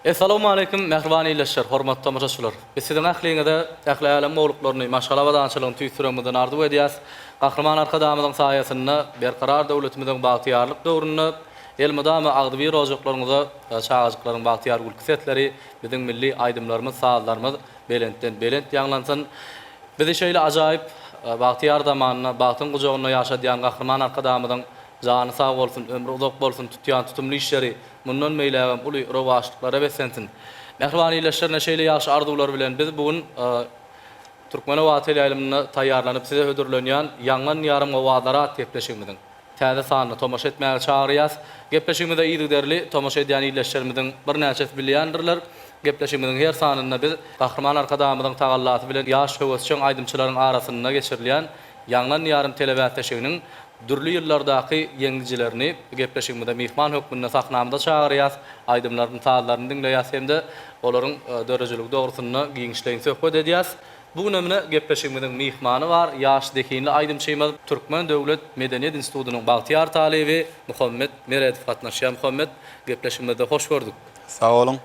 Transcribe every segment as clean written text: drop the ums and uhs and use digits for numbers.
Essalawmaleýkim mähriban ildeşler, hormatly tomaşaçylar! Biz siziň ähliňize ähli älem gowulyklaryny, maşgala abadançylygyny tüýs ýüregimizden arzuw edýäs. Gahryman Arkadagymyzyň saýasynda Berkarar döwletimiziň bagtyýarlyk döwründe elmydama agzybir ojaklaryňyza çagajyklaryň bagtyýar gülki sesleri, biziň milli aýdymlarymyz, sazlarymyz belentden belent ýaňlansyn. Bizi şeýle ajaýyp bagtyýar zamanda, bagtyň gujagynda ýaşadýan Gahryman Arkadagymyzyň jany sag bolsun, ömri uzak bolsun, tutýan tutumly işleri mundan beýlägem uly rowaçlyklara beslensin. Mähriban ildeşler, ine şeýle ýagşy arzuwlar bilen biz bu gün Türkmenoba teleýaýlymynda taýýarlanyp size hödürlenýän Ýaňlan Diýarym owazlary atly gepleşigimiziň täze sanyna tomaşa etmäge çagyrýas. Gepleşigimize yzygiderli tomaşa edýän ildeşlerimiziň birnäçesi bilýändirler. Gepleşigimiziň her sanynda biz Gahryman Arkadagymyzyň tagallasy bilen ýaş höwesjeň aýdymçylaryň arasynda geçirilýän Ýaňlan Diýarym telebäsleşiginiň dürli ýyllardaky ýeňijilerini gepleşigimize myhman hökmünde sahnamyza çagyrýas, aýdymlaryny, sazlaryny diňleýäs hem-de olaryň döredijiligi dogrusynda giňişleýin söhbet edýäs. Bu günem ine gepleşigimiziň myhmany bar, ýaş zehinli aýdymçymyz, Türkmen döwlet medeniýet institutynyň bagtyýar talyby Muhammet Meredow gatnaşýar. Muhammet, gepleşigimizde hoş gördük. Sag boluň.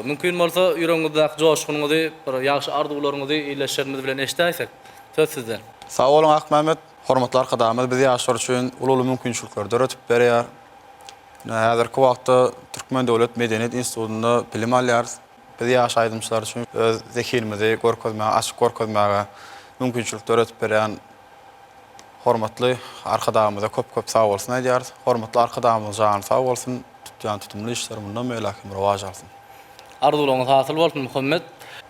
Mümkin bolsa, ýüregiňizdäki joşgunyňyzy, bir ýagşy arzuwlaryňyzy ildeşlerimiz bilen eşidäýsek. Söz sizden. Sag boluň Akmämmet. Hormatly Arkadagymyz biz ýaşlar üçin uly-uly mümkinçilikleri döredip berýär. Ine, häzirki wagtda Türkmen döwlet medeniýet institutynda bilim alýarys. Biz ýaş aýdymçylar üçin öz zehinimizi görkezmäge, açyp görkezmäge mümkinçilik döredip berýän hormatly Arkadagymyza köp-köp sagbolsun aýdýarys. Hormatly Arkadagymyzyň jany sag bolsun, tutýan tutumly işleri mundan beýläk hem rowaç alsyn. Arzuwlaryňyz hasyl bolsun Muhammet.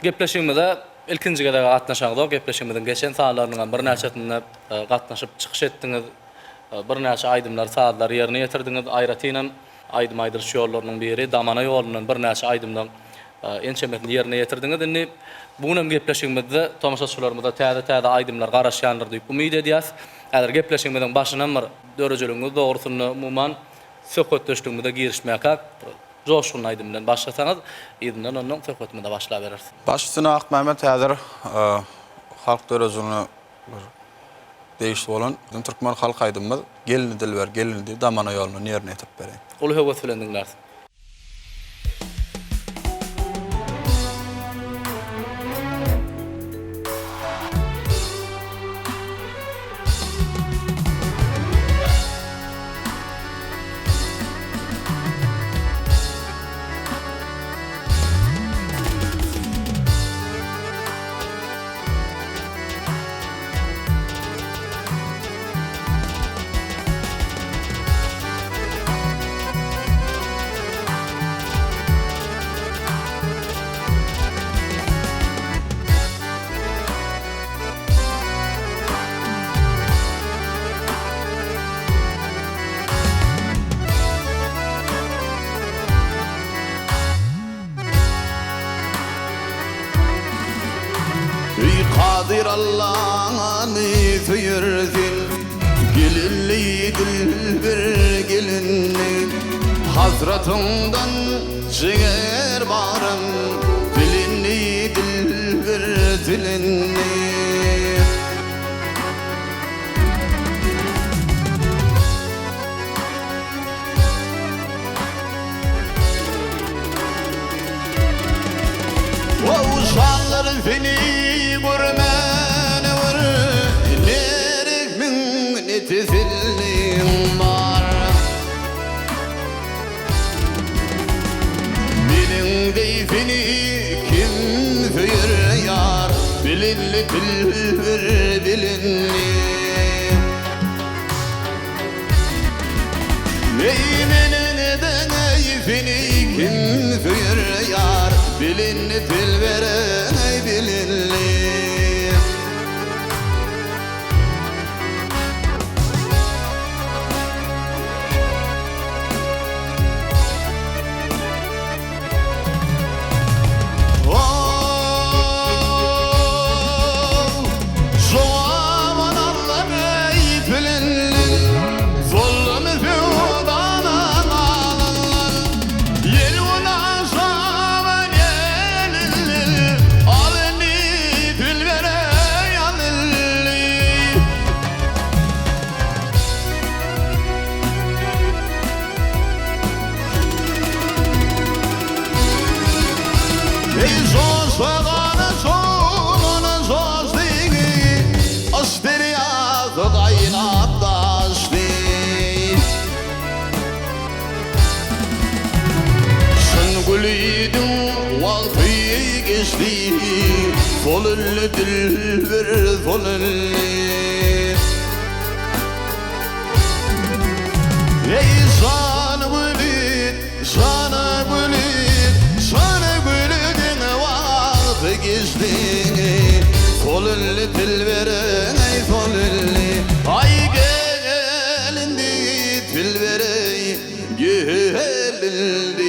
Gepleşigimize ilkinji gezek gatnaşaňzok, gepleşigimiziň geçen sanlarynyň hem birnäçesinde gatnaşyp çykyş etdiňiz. Birnäçe aýdymlary, sazlary ýerine ýetirdiňiz. Aýratynam aýdym aýdylyş ýollarynyň biri Damana ýolundan birnäçe aýdymlaryň ençemesini ýerine ýetirdiňiz. Indi bu gün hem gepleşigimizde tomaşaçylarymyza täze-täze aýdymlar garaşýandyr diýip umyt edýäs. Häzir gepleşigimiziň başynam bir döredijiliginiz dogrusynda umuman söhbetdeşligimize girişmäkäk bir joşgunly aýdym bilen başlasaňyz, yzyndan onnoň söhbetimize başlabereris. Baş üstüne Akmämmet häzir halk döredijiligine bir degişli bolan biziň türkmen halk aýdymymyz Gelni dilber gelni diýip damana ýolundan ýerine ýetirip bereýin. Uly höwes bilen diňläris. Eý Kadyr Allany söýer sen, Gelinli dilber gelinli. Hasratyňdan jiger barym, Dilinli dilber dilinli. Uşaklar seni görmäne bir Ne rehmiň, ne teselliň bar. Meniň deý seni kim söýer ýar, Bilinli dilber bilinli. Eý meniň deňeý seni kim söýer ýar, Bilinli dilbereý bilinli. Şagana şolana joşdy, Yşk derýasy gaýnap daşdy. Çyn gülidiň wagty geçdi, Sol elli dilber sol elli. Eý jan güli, jan güli, jan gülidiň wagty geçdi, Sol elli dilber eý sol elli. Aý gel indi dilber eý gel indi.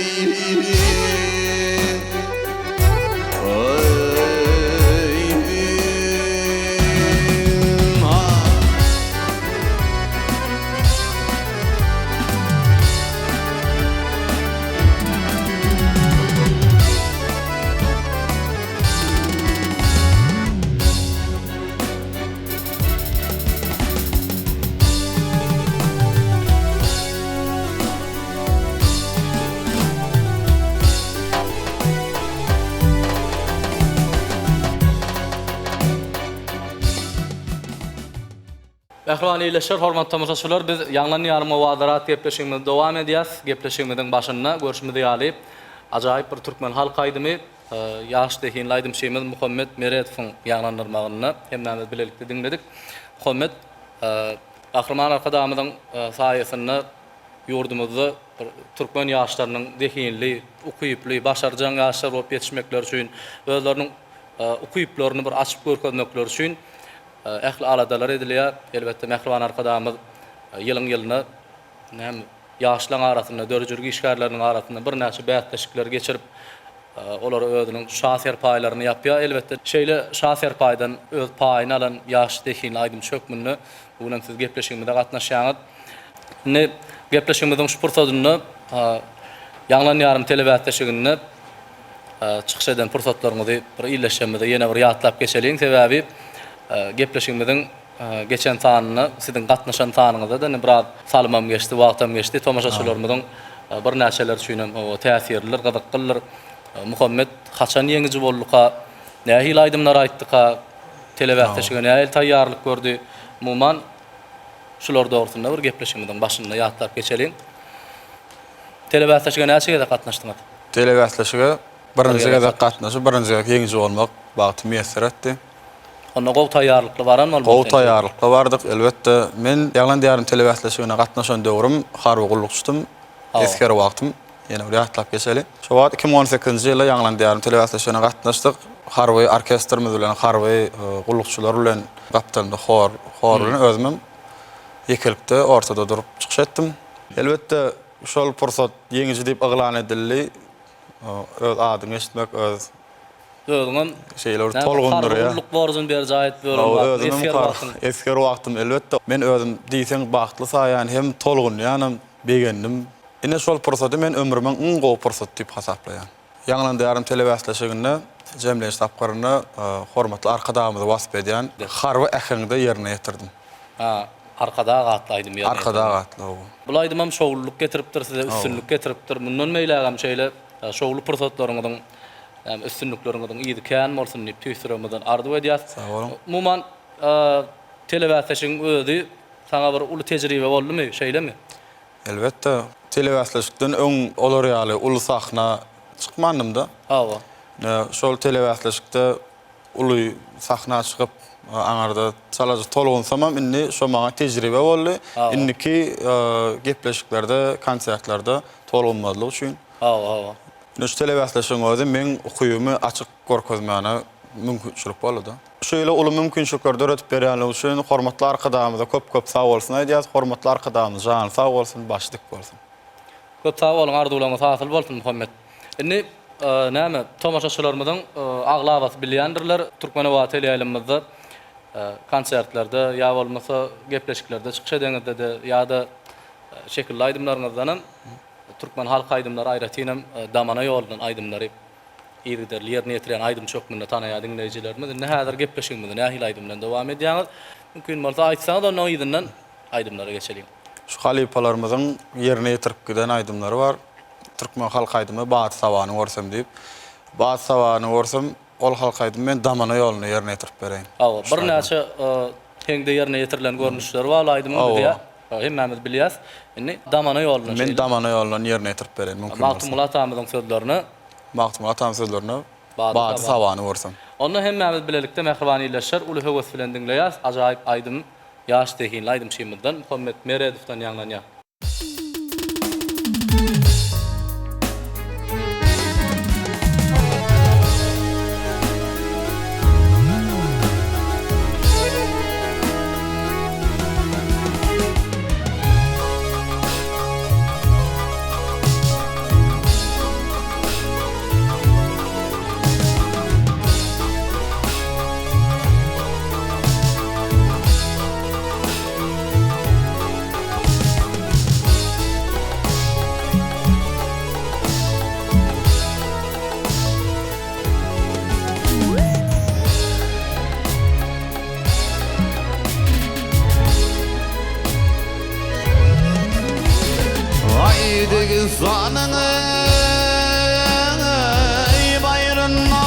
Mähriban ildeşler, hormatly tomaşaçylar, biz Ýaňlan ýarym owazlar atly gepleşigimizi dowam edýäs. Gepleşigimiziň başynda görşümiz ýaly, ajaýyp bir türkmen halk aýdymy, ýaş zehinli aýdymçymyz Muhammet Meredowyň ýaňlandyrmagynda hemmämiz bilelikde diňledik. Muhammet, Gahryman Arkadagymyzyň saýasynda ýurdumyzda bir türkmen ýaşlarynyň zehinli, ukyply, başarjaň ýaşlar bolup ýetişmekleri üçin, özleriniň ukyplaryny bir açyp görkezmekleri üçin ähli aladalar edilýär. Elbetde, mähriban Arkadagymyz ýylyň-ýylyna näme ýaşlaryň arasynda, döredijilik işgärleriniň arasynda birnäçe bäsleşikleri geçirip, olara özüniň şa serpaýlaryny ýapýar. Elbetde, şeýle şa serpaýdan öz paýyny alan ýaş zehinli aýdymçy hökmünde bu gün hem siz gepleşigimize gatnaşýaňyz. Indi gepleşigimiziň şu pursadynda Ýaňlan ýarym telebäsleşiginde çykyş eden pursatlaryňyzy bir ildeşlerimize ýene bir ýatlap geçeliň. Sebäbi gepleşigimiziň geçen sanynda siziň gatnaşan sanyňyzda-da indi biraz salymam geçdi, wagtam geçdi. Tomaşaçylarymyzyň birnäçeleri üçin hem täsirlidir, gyzyklydyr. Muhammet haçan ýeňiji bolduka, nähili aýdymlar aýtdyka, telebäsleşige nähili taýýarlyk gördi? Umuman, şular dogrusynda bir gepleşigimiziň başynda ýatlap geçeliň. Telebäsleşige näçe gezek gatnaşdyňyz? Telebäsleşige birinji gezek gatnaşyp, birinji gezek ýeňiji bolmak bagty miýesser etdi. Onda gowy taýýarlykly baran bolmaly Gowy taýýarlykly bardyk, elbetde. Men Ýaglan diýarym telebäsleşigine gatnaşan döwrüm harby gullukçydym, esger wagtym. Ýene bir ýatlap geçeli. Şo wagt 2018-nji ýylda Ýaglan diýarym telebäsleşigine gatnaşdyk. Harby orkestrimiz bilen, harby gullukçylar bilen gapdalynda hor, hor bilen özümem ýekelikde ortada durup çykyş etdim. Elbetde, şol pursat ýeňiji diýip yglan edildi. Öz adyňy eşitmek, öz Özüňem şeýle bir tolgundyrýar. Harby gulluk borjuny berjaý edip ýören wagtyň, esger wagtyň. Esger wagtym, elbetde, men özüm diýseň bagtly saýýan, hem tolgunýanam, begendim. Ine şol pursady men ömrümiň iň gowy pursaty diýip hasaplaýan. Ýaňlan diýarym telebäsleşiginde jemleýiş tapgyrynda hormatly Arkadagymyzy wasp edýän harby äheňde ýerine ýetirdim. Ha, Arkadag atly aýdym ýerine ýetirdiň. Arkadag atly, hawa. Bul aýdymam şowlulyk getiripdir size, üstünlik getiripdir. Mundan beýlägem şeýle şowly pursatlaryňyzyň, üstünlikleriňiziň yzy kän bolsun diýip tüýs ýüregimizden arzuw edýäs. Sag boluň. Umuman, telebäsleşigiň özi saňa bir uly tejribe boldumy, şeýlemi? Elbetde. Telebäsleşikden öň olar ýaly uly sahna çykmandym-da. Hawa. Şol telebäsleşikde uly sahna çykyp, aňyrda çalaja tolgunsamam, indi şo maňa tejribe boldy. Indiki gepleşiklerde, konsertlerde tolgunmazlyk üçin. Hawa, hawa. Ine şu telebäsleşigiň özi meň ukybymy açyk görkezmäne mümkinçilik boldy-da. Şeýle uly mümkinçilikleri döredip berýänligi üçin hormatly Arkadagymyza köp-köp sag bolsun aýdýarys. Hormatly Arkadagymyz jany sag bolsun, başy dik bolsun. Köp sag boluň arzuwlaryňyz hasyl bolsun Muhammet. Indi näme tomaşaçylarymyzyň aglabasy bilýändirler Türkmenoba teleýaýlymymyzda konsertlerde ýa bolmasa gepleşiklerde çykyş edeňizde-de ýa-da şekilli aýdymlaryňyzdanam türkmen halk aýdymlary aýratynam damana ýolundan aýdymlary yzygiderli ýerine ýetirýän aýdymçy hökmünde tanaýar diňleýjilerimiz. Indi häzir gepleşigimizi nähili aýdym bilen dowam edýäňiz? Mümkin bolsa aýtsaňyz ondan yzyndan aýdymlara geçeliň. Şu halypalarymyzyň ýerine ýetirip giden aýdymlary bar. Türkmen halk aýdymy Bat sabany görsem diýip. Bat sabany görsem. Ol halk aýdymy men Damana ýoluny ýerine ýetirip bereýin. Hawa, birnäçe heňde ýerine ýetirilen görnüşleri bar ol aýdymyň biz hemmämiz bilýäs. Indi Damana ýolundan Men Damana ýolundan ýerine ýetirip bereýin mümkin bolsa. Magtymguly atamyzyň sözlerine. Magtymguly atamyň sözlerine Bady sabany görsem. Onda hemmämiz bilelikde mähriban ildeşler uly höwes bilen diňleýäs ajaýyp aýdym ýaş zehinli aýdymçymyzdan Muhammet Meredowdan ýaňlanýar. Aý Degistanyň baýrynda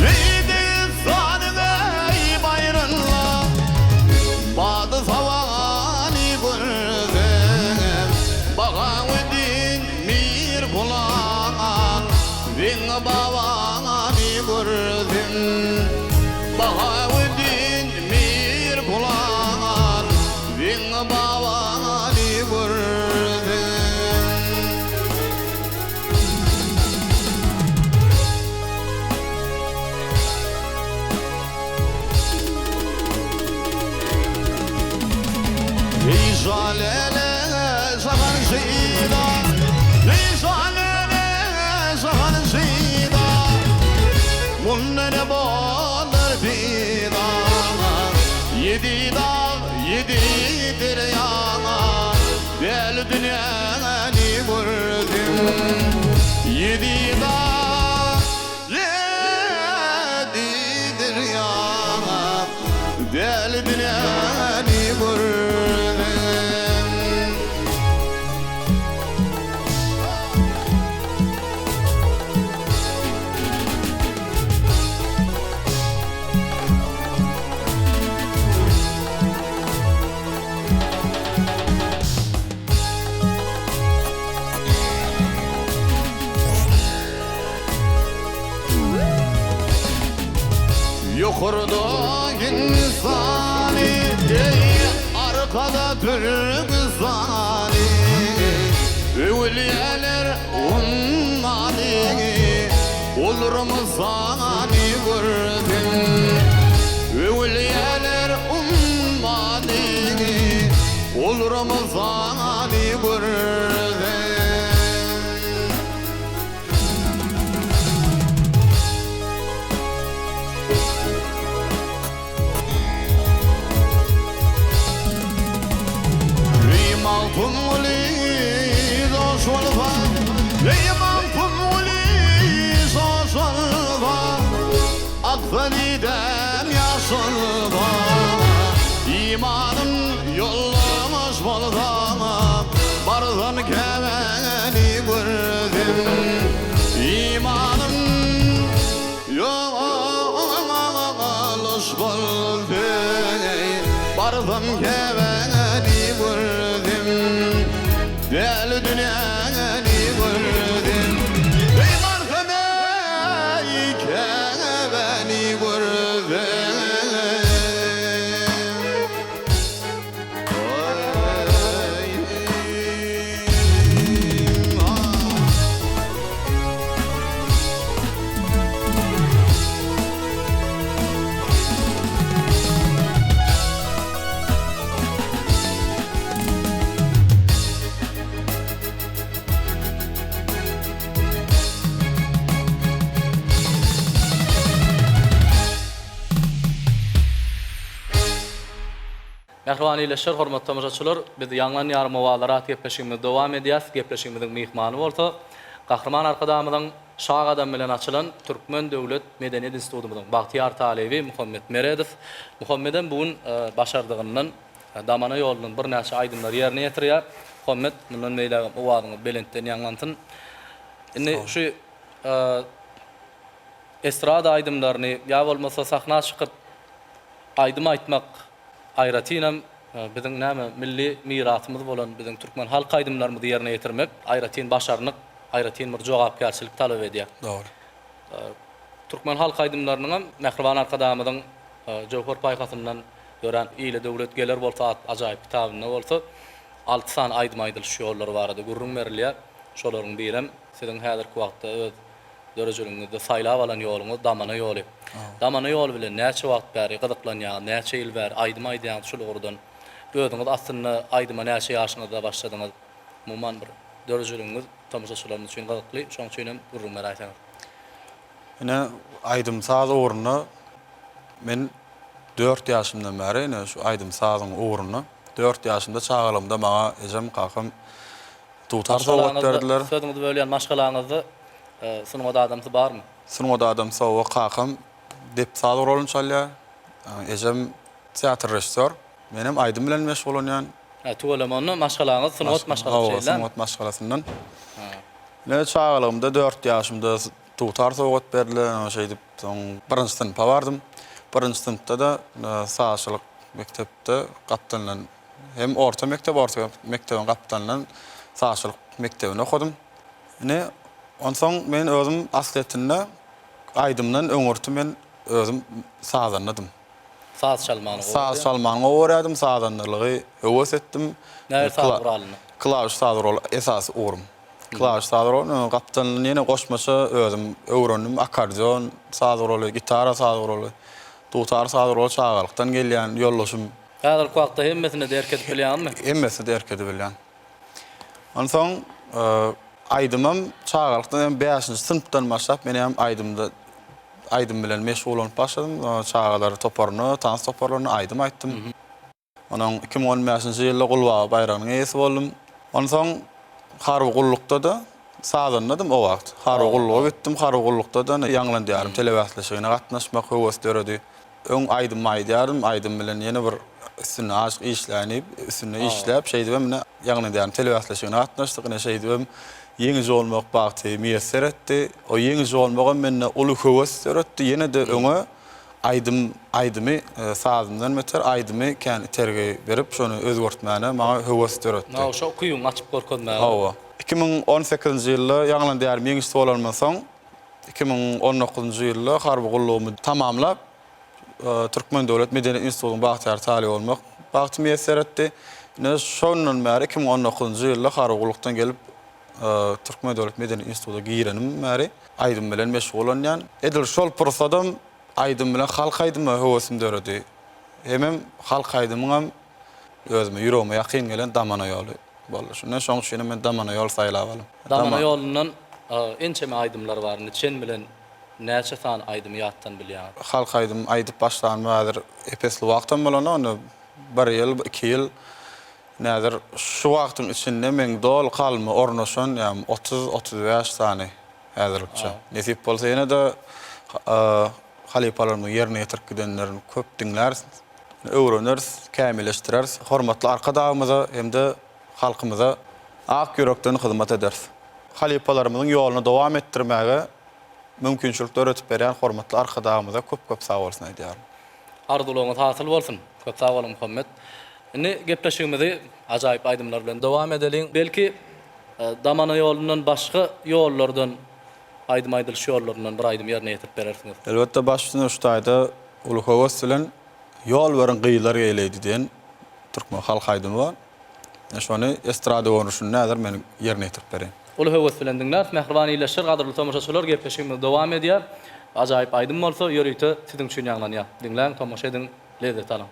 Degistanyň baýrynda Bady-sabany görsem, Bahaweddin Mir Kulan Zeňňi babany görsem, Bahaweddin Mir Kulan Zeňňi babany görsem. Eý jalele jahan şeýda, Eý jalele jahan şeýda, Munda ne bolar peýda? Ýedi dag, ýedi derýa, Däli dünýäni gördüm. Ýedi dag, ýedi derýa, Däli dünýäni gördüm. Ýokarda Hindistany, arkada Türküstany, Öwülýäler ummany, Olurmy sany gördüm. Öwülýäler ummany, Olurmy sany gördüm. Eý Magtymguly dost bolsa, Eý Magtymguly dost bolsa, Aksa didäm ýaşylsa, Imanym ýoldaş bolsa, Barsam Käbäni görsem, Imanym Ýoldaş bolsa, Barsam Käbäni görsem, Däli dünýäni görsem, Eý, barsam, eý, Käbäni görsem. Mähriban ildeşler, hormatly tomaşaçylar, biz Ýaňlan ýarym owazlar atly gepleşigimizi dowam edýäs. Gepleşigimiziň myhmany bolsa, Gahryman Arkadagymyzyň Şa gadamy bilen açylan Türkmen döwlet medeniýet institutymyzyň bagtyýar talyby Muhammet Meredow. Muhammedem bu gün başardygyndan damana ýolundan birnäçe aýdymlary ýerine ýetirýär. Muhammet, mundan beýlägem owazyňyz belentden ýaňlansyn. Indi şu estrada aýdymlaryny ýa bolmasa sahna çykyp aýdym aýtmak aýratynam biziň näme milli mirasymyz bolan biziň türkmen halk aýdymlarymyzy ýerine ýetirmek aýratyn başarnyk, aýratyn bir jogapkärçilik talap edýär. Dogry. Türkmen halk aýdymlarynyňam Mähriban Arkadagymyzyň jöwher paýhasyndan dörän Ile döwlet geler bolsa atly ajaýyp kitabynda bolsa alty sany aýdym aýdylyş ýollary barada gürrüň berilýär. Şolaryň birem siziň häzirki wagtda öz dörejiligiňizde saýlap alan ýoluňyz Damana ýoly. Damana ýoly bilen näçe wagt bäri gyzyklanýaňyz, näçe ýyl bäri aýdym aýdýaňyz şul ugurdan? Özüňiz aslynda aýdyma näçe ýaşyňyzda başladyňyz? Umuman bir döredijiligiňiz tomaşaçylarymyz üçin gyzykly, şonuň üçin hem gürrüň beräýseňiz. Ine, aýdym-saz ugrunda men dört ýaşymdan bäri ine şu aýdym-sazyň ugrunda dört ýaşymda çagalygymda maňa ejem, kakam dutar sowgat berdiler. Sözüňizi bölýän, maşgalaňyzda sungat adamsy barmy? Sungat adamsy hawa, kakam dep saz guralyny çalýar, ejem teatr režissýor, menem aýdym bilen meşgullanýan. Hä, tüweleme onda maşgalaňyz sungat maşgalasy şeýle. Hawa, sungat maşgalasyndan. Ine çagalygymda dört ýaşymda dutar sowgat berdiler, şeýdip soň birinji synpa bardym. Birinji synpda-da sazçylyk mekdepde gapdalyndan hem orta mekdep, orta mekdebiň gapdalyndan sazçylyk mekdebini okadym. Ine onsoň men özüm aslyýetinde aýdymdan öňürti men özüm sazandadym. Saz çalmany gowy Saz çalmany gowy görýärdim, sazandarlygy höwes etdim. Nähili saz guralyny? Klawiş saz guraly esasy ugrum. Klawiş saz guraly, gapdalyndan ýene goşmaça özüm öwrendim, akkordeon saz guraly, gitara saz guraly, dutar saz guraly çagalykdan gelýän ýoldaşym. Häzirki wagtda hemmesine-de erk edip bilýäňizmi? Hemmesine-de erk edibilýän. Onsoň aýdymam çagalykdan hem bäşinji synpdan başlap men hem aýdymda aýdym bilen meşgullanyp başladym. Çagalar toparyna, tans toparlaryna aýdym aýtdym. Onuň 2015-nji ýylda Gulbaba baýragynyň eýesi boldum. Onsoň harby gullukda-da sazandadym o wagt. Harby gulluga gitdim. Harby gullukda-da Ýaňlan diýarym telebäsleşigine gatnaşmak höwes döredi. Öň aýdym aýdýardym, aýdym bilen ýene bir üstünde azajyk işläýin diýip, üstünde işläp, şeýdibem ine, ýagny diýýän, telebäsleşigine gatnaşdyk, ine, şeýdibem ýeňiji bolmak bagty miýesser etdi. O ýeňiji bolmagam mende uly höwes döretdi, ýene-de öňe aýdym, aýdymy sazyndan beter aýdymy kän itergi berip, şony özgertmäne maňa höwes döretdi. Hawa, şo ukybyňy açyp görkezmäge. Hawa. 2018-nji ýylda Ýaňlan diýarym ýeňijisi bolanymdan soň, 2019-njy ýylda harby gullugymy tamamlap, Türkmen döwlet medeniýet institutynyň bagtyýar talyby bolmak bagty miýesser etdi. Ine, şondan bäri 2019-njy ýylda harby gullukdan gelip, Türkmen döwlet medeniýet institutyna girenim bäri aýdym bilen meşgullanýan. Edil şol pursadam aýdym bilen halk aýdyma höwesim döredi. Hemem halk aýdymyňam özüme ýüregime ýakyn gelen Damana ýoly. Boldy. Şundan şoň üçinem men Damana ýol saýlap aldym. Damana ýolundan ençeme aýdymlar bar. Indi çen bilen näçe sany aýdymy ýatdan bilýäňiz? Halk aýdym aýdyp başlanyma häzir ep-esli wagtam bolanok. Indi bir ýyl, iki ýyl. Indi häzir şu wagtyň içinde meň doly kalbyma ornaşan ýa 30, 35 sany häzirlikçe. Nesip bolsa ýene-de halypalarymyzyň ýerine ýetirip gidenlerini köp diňläris. Öwreneris, kämilleşdireris. Hormatly Arkadagymyza hem-de halkymyza ak ýürekden hyzmat ederis. Halypalarymyzyň ýoluny dowam etdirmäge mümkinçilik döredip berýän hormatly Arkadagymyza köp-köp sag bolsun aýdýaryn. Arzuwlaryňyz hasyl bolsun. Köp sag boluň Muhammet. Indi gepleşigimizi ajaýyp aýdymlar bilen dowam edeliň. Belki, Damana ýolundan başga ýollardan, aýdym aýdylyş ýollaryndan bir aýdym ýerine ýetirip berersiňiz. Elbetde baş üstüne şu taýda uly höwes bilen Ýol beriň gyzlar geýleýdi diýen türkmen halk aýdymy bar. Ine şony estrada görnüşinde häzir men ýerine ýetirip bereýin. Uly höwes bilen diňläris. Mähriban ildeşler, gadyrly tomaşaçylar, gepleşigimiz dowam edýär. Ajaýyp aýdym bolsa ýörite siziň üçin ýaňlanýar. Diňläň, tomaşa ediň, lezzet alyň.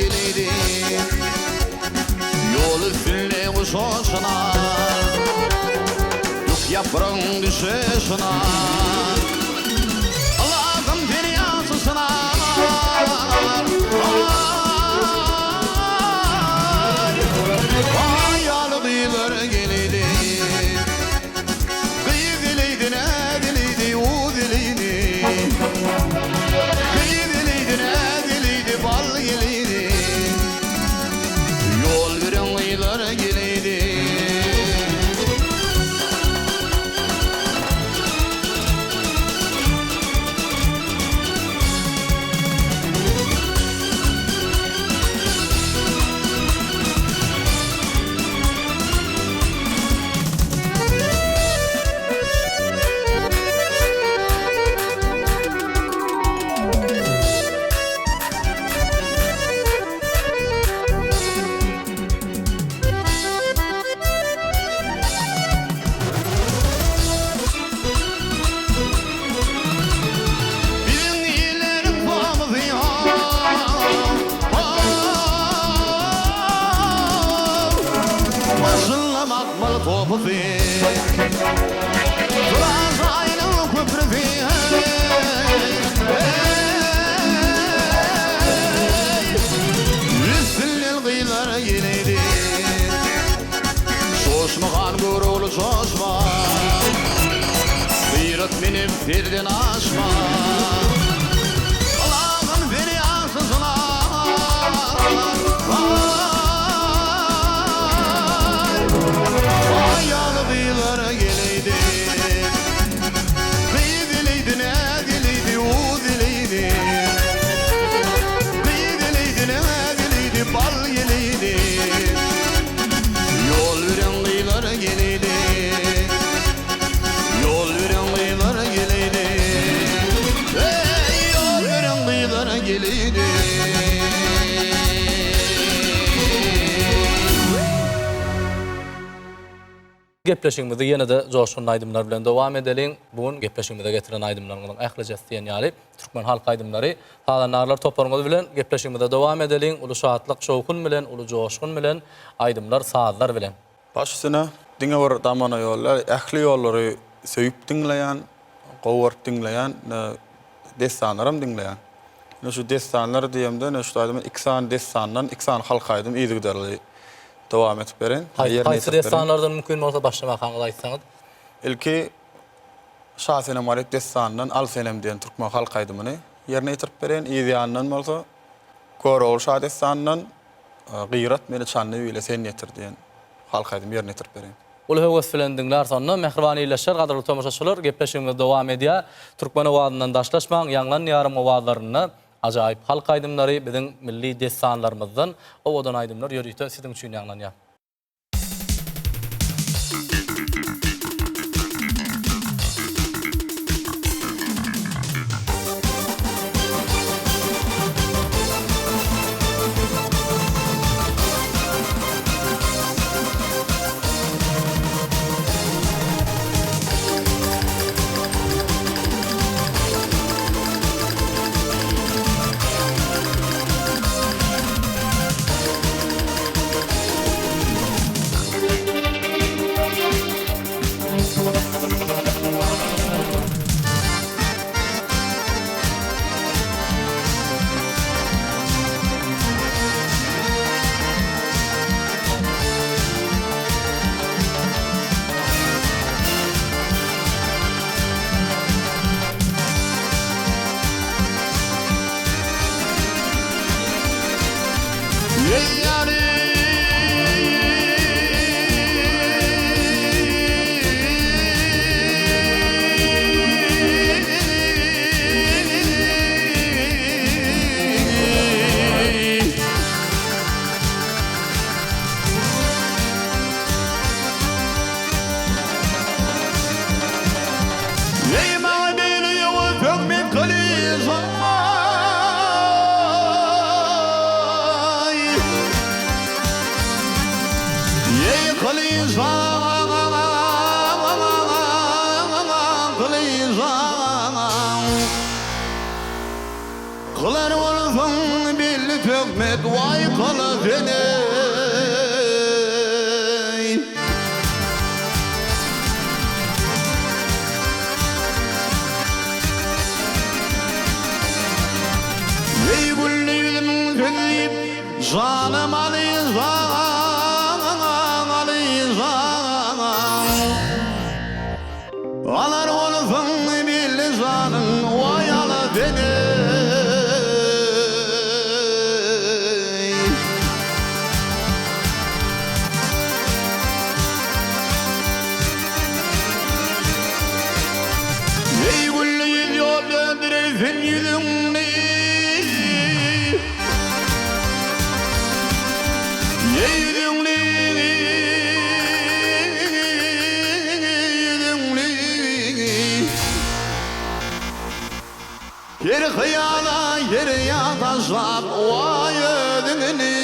geleydi Ýol üstünde guş oşuna Dük ýapragyň düşüşüne Ylahym seni ýagşysyna Aý, aý ýaly gyzlar geleydi Gyz eleydi, näz eleydi, uz eleydi Gyz eleydi, näz eleydi, bal geleydi Ýol beren gyzlar geleydi. Biziň illeriň pamyzy Başynda makmal topusy Turan jaýynyň köprüsi Üstünden gyzlar geleydi Çoşma han Görogly çoşma Gyrat meniň perden aşma Allahym seni ýagşysyna Aý ýaly gyzlar geleýdi Gyz eleýdi näz eleýdi uz eleýdi Gyz eleýdi näz eleýdi bal geleýdi Ýol beren gyzlar geleýdi Ýol beren gyzlar geleýdi Eý ýol beren gyzlar geleýdi. Gepleşigimizi ýene-de joşgunly aýdymlar bilen dowam edeliň. Bu gün gepleşigimize getiren aýdymlaryňyzyň ählijesi diýen ýaly türkmen halk aýdymlary. Sazandarlar toparyňyz bilen gepleşigimize dowam edeliň. Uly şatlyk, şowhun bilen, uly joşgun bilen, aýdymlar, sazlar bilen. Baş üstüne, diňe bir damana ýol däl, ähli ýollary söýüp diňleýän, gowy görüp diňleýän, dessanlaram diňleýän. Ine şu dessanlar diýemde, ine şu aýdymy iki sany dessandan, iki sany halk aýdym yzygiderli dowam edip bereýin. Haýsy dessanlardan mümkin bolsa başlamakaňyz aýtsaňyz. Ilki Şasenem Garyp dessanyndan Al senem diýen türkmen halk aýdymyny ýerine ýetirip bereýin. Yz ýanyndan bolsa Görogly şa dessanyndan Gyrat meni Çandy bile sen ýetir diýen halk aýdymy ýerine ýetirip bereýin. Uly höwes bilen diňläris onda. Mähriban ildeşler, gadyrly tomaşaçylar, gepleşigimiz dowam edýär. Türkmen owazyndan daşlaşmaň, Ýaňlan Diýarym owazlarynda ajaýyp halk aýdymlary, biziň milli dessanlarymyzdan owadan aýdymlar ýörite siziň üçin ýaňlanýar. Eý maňa beýle ýowuz hökmet gylyjaý. Eý gylyjan, gylyjan. Kylar bolsaň belli. töhmet waý kyla sen eý. Eý gülli ýüzümiň söz diýip janym alyjan alyjan. Alar bolsaň belli janyň waý ala sen eý. Eý gülli ýüz ýol döndüreý sen ýüzüňni. Eý ýüzüňni, ýüzüňni. Her hyýala, her ýa taşlap, waý özüňni.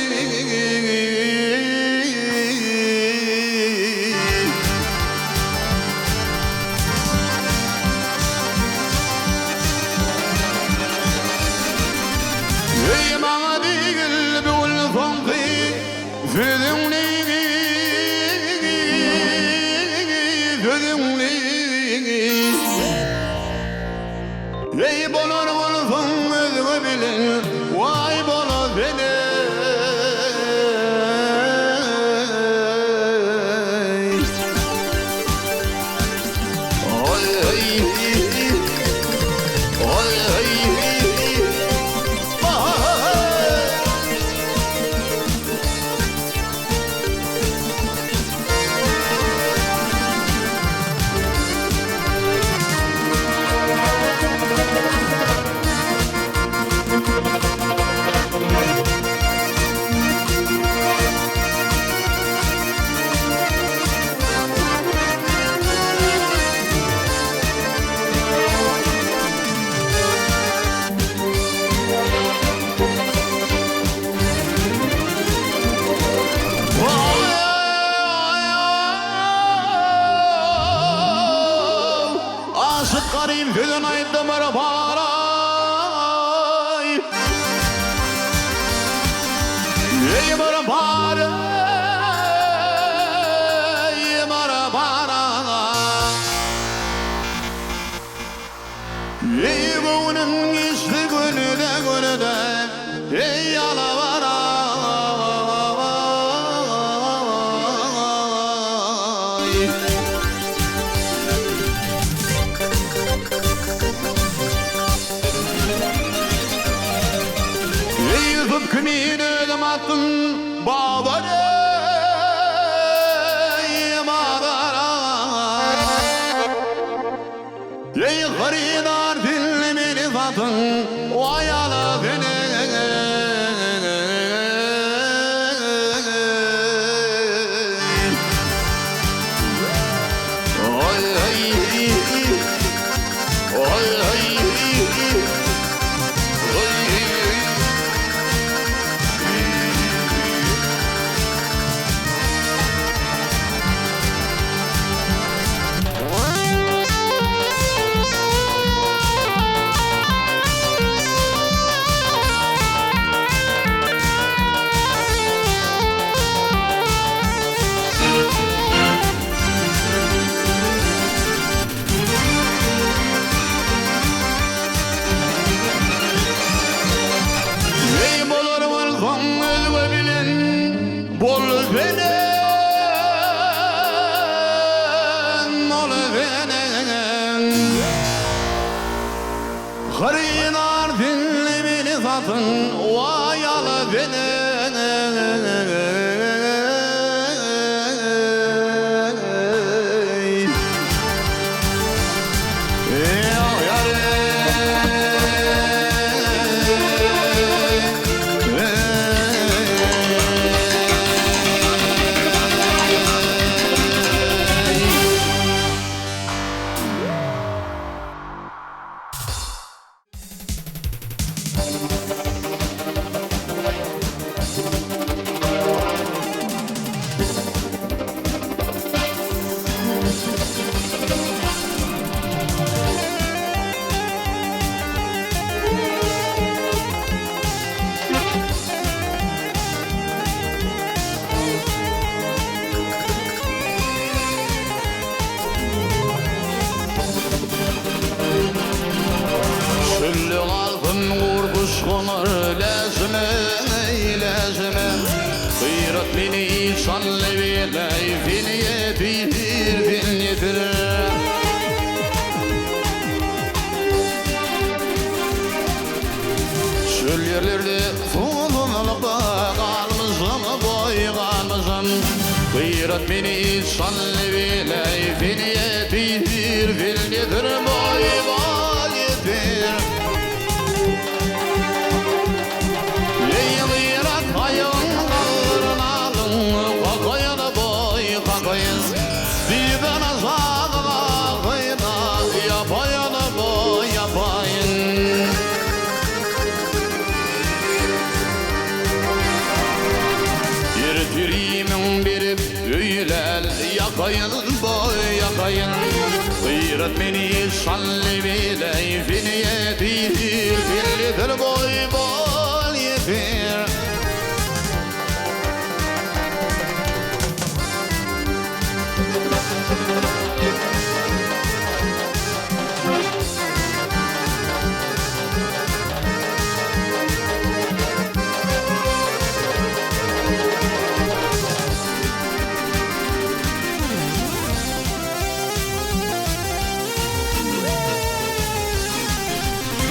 Eý maňa diýgil bu gün soňky sözüňni, sözüňni. Eý bolar bolsaň özge bilen, waý bola sen eý. Aşyk garyp sözün aýtdy bir paraý. Eý bir paraý, bir paraý. Eý göwnüm geçdi günde-günde, eý ýalabaraý. Eý Ýusup kimin özüm atdym bazara, eý bazara. Eý hyrydar dilli meni satyň, waý ala seni. Eý bolar bolsaň özge bilen bol senen, ol senen. Hyrydar dilli meni satyň, waý al senen. meni şanly beleý Sen ýetir, sen ýetir. Çöl ýerlerde suwsuzlykda galmyşam boý galmyşam Gyrat meni şanly beleý Sen ýetir, sen ýetir boý boý ýetir. Eý gyrat aýagyň galdyr nalyň Kakaýyn boý kakaýyn Diýden aşak gakyna Ýapaýyn boý ýapaýyn. Ertirimiň berip öýlän Ýakaýyn boý ýakaýyn Gyrat meni şanly bileý Sen ýetir sen ýetir boý bol ýetir.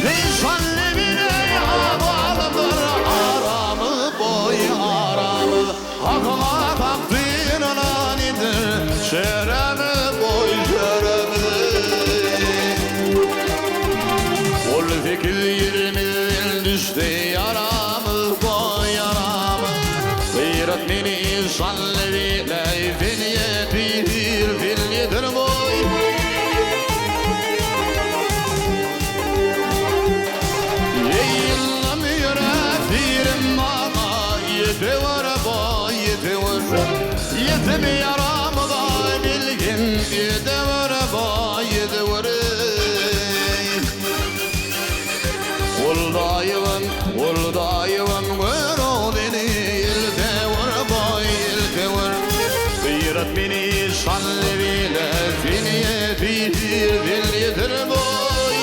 Nişanly bile ýabalydyr aramyz boý aramyz Hakyňa takdyrlan idir şeremiz boý şeremiz Ol sekiz ýerimizden düşdi ýaramyz boý ýaramyz Gyrat meni şanly bile sen ýetir sen ýetir boý. Eý yllam ýöre pirim maňa ýetewer boý ýetewer Ýetim ýaramyza bilgin ýetewer boý ýetewer eý Guldaýewem guldaýewem gör ozüni ýeltewer boý ýeltewer Gyrat meni şanly bile sen ýetir sen ýetir boý.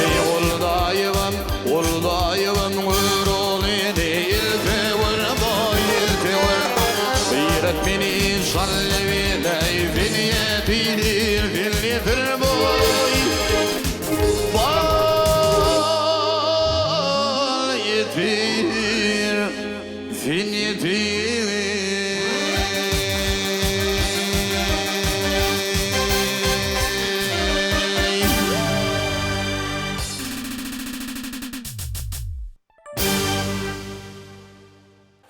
Eý Guldaýewem Guldaýewem gör ozüni ýeltewer boý ýeltewer Gyrat meni şanly bile sen ýetir sen ýetir boý. Bal ýetir, sen ýetir.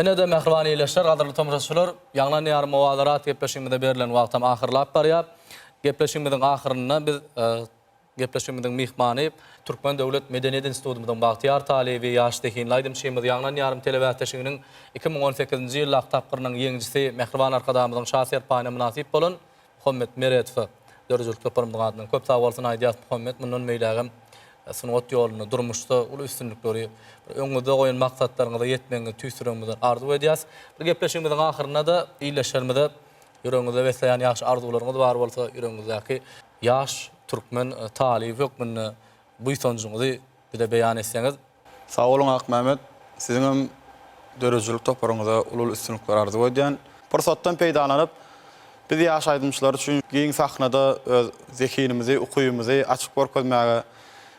Ine-de, mähriban ildeşler, gadyrly tomaşaçylar, Ýaňlan ýarym owazlar atly gepleşigimize berlen wagtam ahyrlap barýar. Gepleşigimiziň ahyrynda biz Gepleşigimiziň myhmany Türkmen döwlet medeniýet institutymyzyň bagtyýar talyby, ýaş zehinli aýdymçymyz, Ýaňlan ýarym telebäsleşiginiň 2018-nji ýyldaky tapgyrynyň ýeňijisi, Mähriban Arkadagymyzyň Şa serpaýyna mynasyp bolan Muhammet Meredowa döredijilik toparymyzyň adyndan köp sag bolsun aýdýarys. Muhammet, mundan beýlägem sungat ýolunda, durmuşda uly üstünlikleri, bir öňüňizde goýan maksatlaryňyza ýetmegiňizi tüýs ýüregimizden arzuw edýäris. Bir gepleşigimiziň ahyrynda-da ildeşlerimize ýüregiňizde besleýän ýagşy arzuwlaryňyz bar bolsa, ýüregiňizdäki Ýaş türkmen talyby hökmünde buýsanjyňyzy bize beýan etseňiz. Sag boluň Akmämmet, siziňem döredijilik toparyňyza uly-uly üstünlikler arzuw edýän. Pursatdan peýdalanyp, biz ýaş aýdymçylar üçin giň sahnada öz zehinimizi, ukybymyzy açyp görkezmäge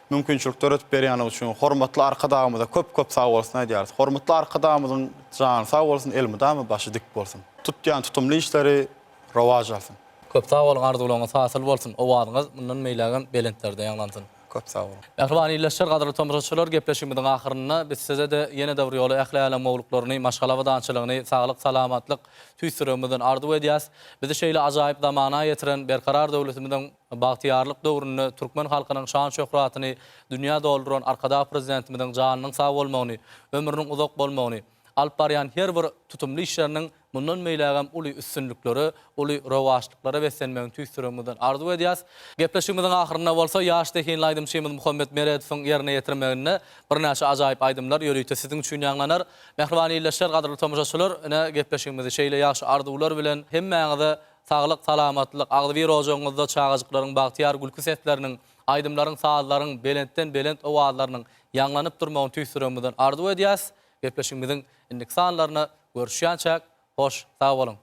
mümkinçilik döredip berýändigi üçin hormatly Arkadagymyza köp-köp sag bolsun aýdýarys. Hormatly Arkadagymyzyň jany sag bolsun, elmydama başy dik bolsun. Tutýan tutumly işleri rowaç alsyn. Köp sag boluň arzuwlaryňyz hasyl bolsun owazyňyz mundan beýlägem belentlerde ýaňlansyn. Köp sag boluň. Mähriban ildeşler gadyrly tomaşaçylar gepleşigimiziň ahyrynda biz sizede ýene-de bir ýola ähli älem gowluklaryny maşgala abadançylygyny saglyk salamatlyk tüýs ýüregimizden arzuw edýäs. Bizi şeýle ajaýyp zamana ýetiren Berkarar döwletimiziň bagtyýarlyk döwründe türkmen halkynyň şan şöhratyny dünýä dolduran Arkadag Prezidentimiziň janynyň sag bolmagyny ömrüniň uzak bolmagyny alyp barýan her bir tutumly işleriniň mundan beýlägem uly üstünliklere, uly rowaçlyklara beslenmegini tüýs ýüregimizden arzuw edýäs. Gepleşigimiziň ahyrynda bolsa ýaş zehinli aýdymçymyz Muhammet Meredowyň ýerine ýetirmeginde birnäçe ajaýyp aýdymlar ýörite siziň üçin ýaňlanar. Mähriban ildeşler, gadyrly tomaşaçylar, ine, gepleşigimizi şeýle ýagşy arzuwlar bilen hemmäňize saglyk, salamatlyk, agzybir ojagyňyzda çagajyklaryň bagtyýar gülki sesleriniň, aýdymlaryň, sazlaryň belentden-belent owazlarynyň. ýaňlanyp durmagyny tüýs ýüregimizden arzuw edýäs. Gepleşigimiziň indiki sanlarynda görüşýänçäk, hoş sag boluň!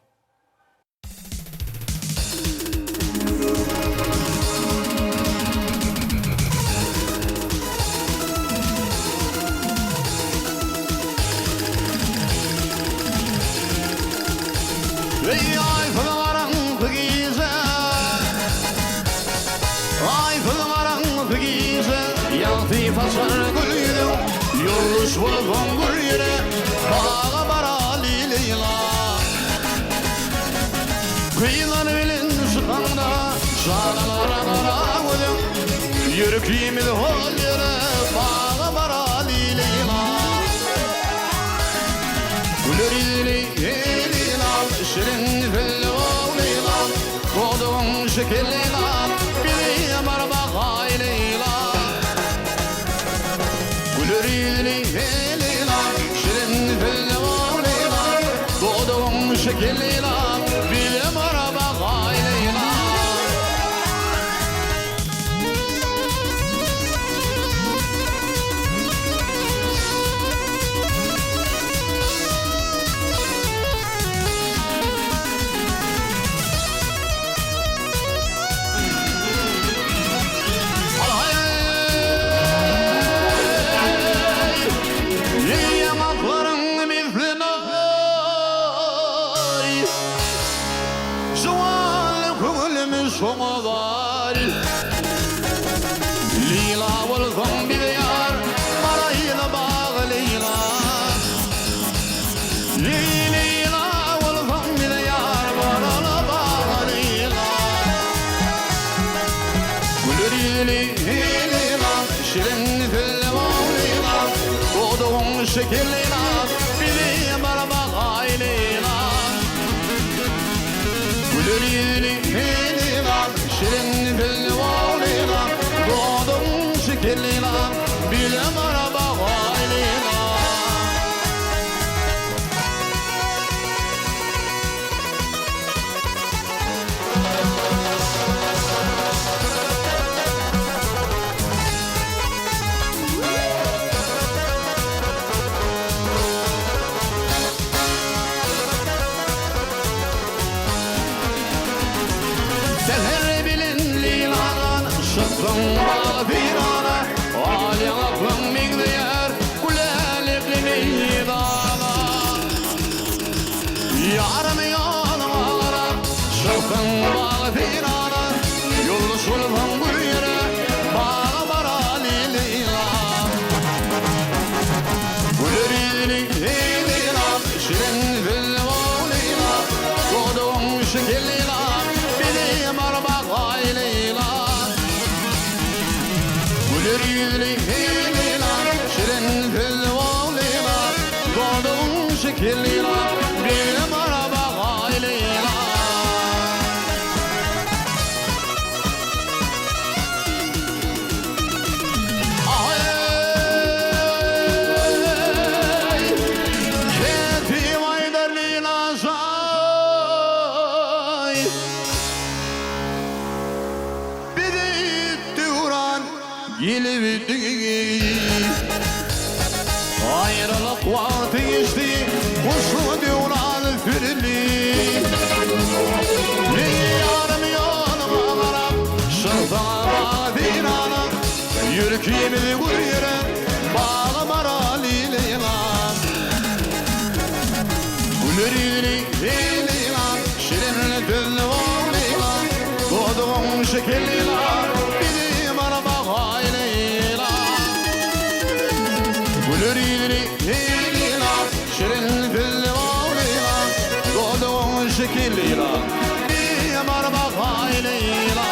Eý aýsyz garaňky gije Aýsyz garaňky gije Ýagty saçar gül ýüzüň Ýoldaş bolsaň gül ýere Baga baraly Leýla Gyzlar bilen çykaňda Çagalara gara gözüň Ýürekimiz hol ýere Baga baraly Leýla Güler ýüzli Leýlam Şirin sözli ol Leýlam Dodagyň şeker Leýlam Bizi barmagaý Leýlam Güler ýüzli Leýlam Şirin sözli ol Leýlam Dodagyň şeker Leýlam Bizi barmagaý Leýlam. Ýaňaklaryň misli naý, Juwan köňlüm şoňa zar. Leýla bolsaň bize ýar, Baraýyn baga Leýla. Leýla bolsaň bize ýar, Barala baga Leýla. Güler ýüzli Leýla, Şirin sözli bol Leýla, Dodagyň şeker Leýla, Bizi barmagaý Leýla. Güler ýüzli Leýla, Şirin sözli bol Leýla, Dodagyň şeker Leýla, Bizi barmagaý Leýla. Säher bilen Leýladan çykdyň bagy-seýrana, Al ýaňaklyň meňzeýär gülälekli meýdana. Ýarym ýanyňa garap çykdyň bagy-seýrana, Ýoldaş bolsaň gül ýere, baga baraly Leýla. Güler ýüzli Leýla, şirin sözli bol Leýla, Dodagyň şeker Leýla, bizi barmagaý Leýla. Güler ýüzli Leýla, şirin sözli bol Leýla, Dodagyň şeker Leýla, bizi barmagaý Leýla. Aý, Kätip aýdar Leýla jaý, Bizi döwran gelipdi. Aýralyk wagty geçdi, Guşly döwran sürüldi. Men ýarym ýoluňa garap, Şyhsana seýrana, Ýürkimizi gür ýere, Baga baraly Leýla. Güler ýüzli Leýla, Şirin sözli bol Leýla, Dodagyň şeker Leýla, Bizi barmagaý Leýla. Güler ýüzli Leýla, Şirin sözli bol Leýla, Dodagyň şeker Leýla, Bizi barmagaý Leýla.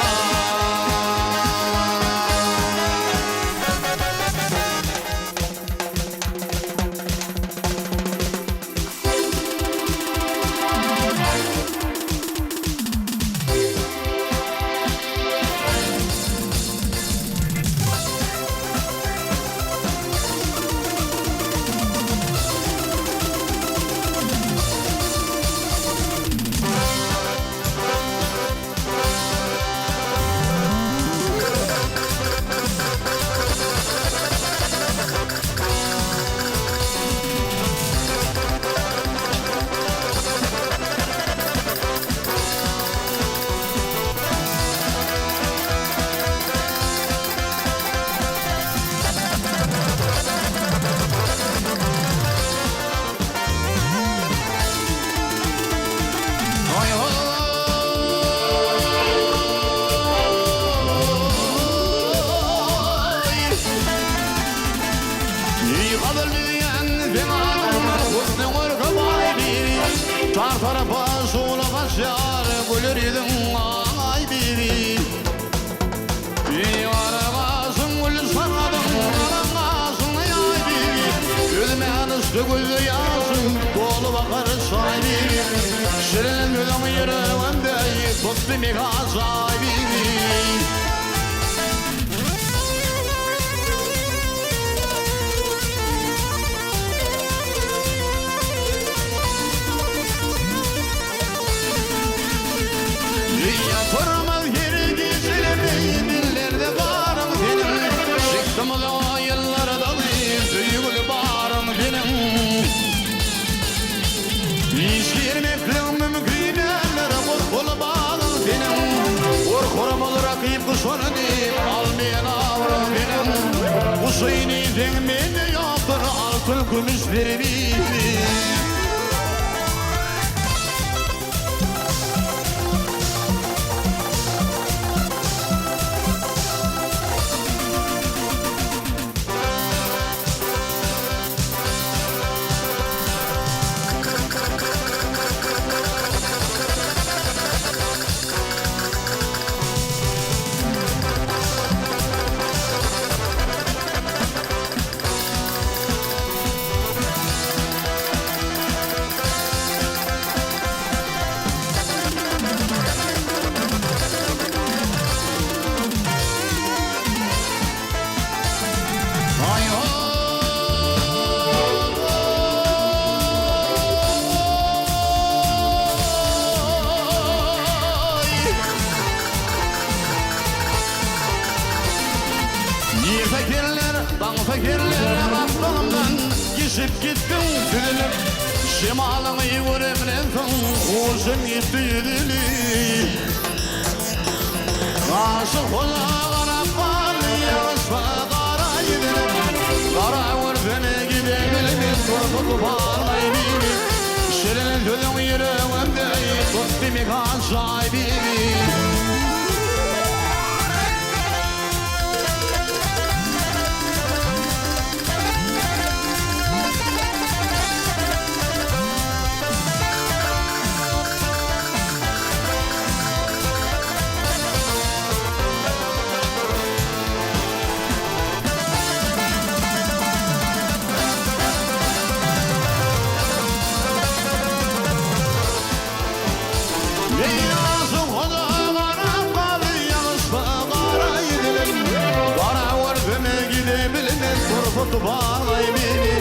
Gazal düzýän seň adyňdan husnuň örki baý bibi. Çar tarapa şugla saçýar güler ýüzüň aý bibi. Gara gaşyň gül şagadyň galam gaşyň aý bibi. Gözüme düşdi gözde ýaşyň dolup akar çaý bibi. Şirin sözüň ýüregimde tutdy mekan jaý bibi. Ýatyrmaz her gijeleri dillerde baryň seniň Çykdym uzaga ýyllara daly söýgüli baryň seniň Iş girmekligiň mümkin däldir gutguly bagyň seniň Gorkuram ol rakyp guşany diýip al men awraň seniň Guşyny seň mende ýokdur altyn kümüş zerbizi. Nirse kerler, daňsa kerler Gapdalymdan geçip gitdiň süzülip Şemalyňy göremden soň Huşum ýitdi ýüzülip Aşyk hoja garap galdy Ýagyşda gara ýüzülip Gara görsene gidebilmez Turdy tupanlaý bibi Şirin sözüň ýüregimde Tutdy mekan jaý bibi. Ýaşyň hoja garap galdy ýagyşda gara ýüzülim Gara görsem gidebilmez turput baglaý meni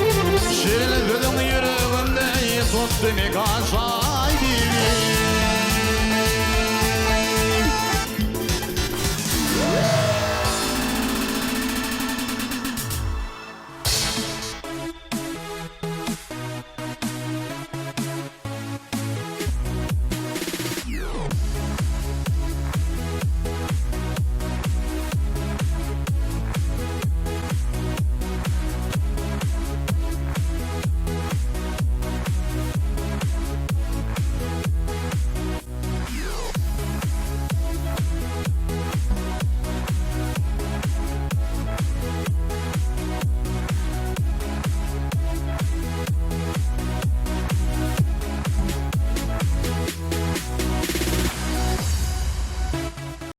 Şirin sözüň ýüregimde tutdy mekan şaý.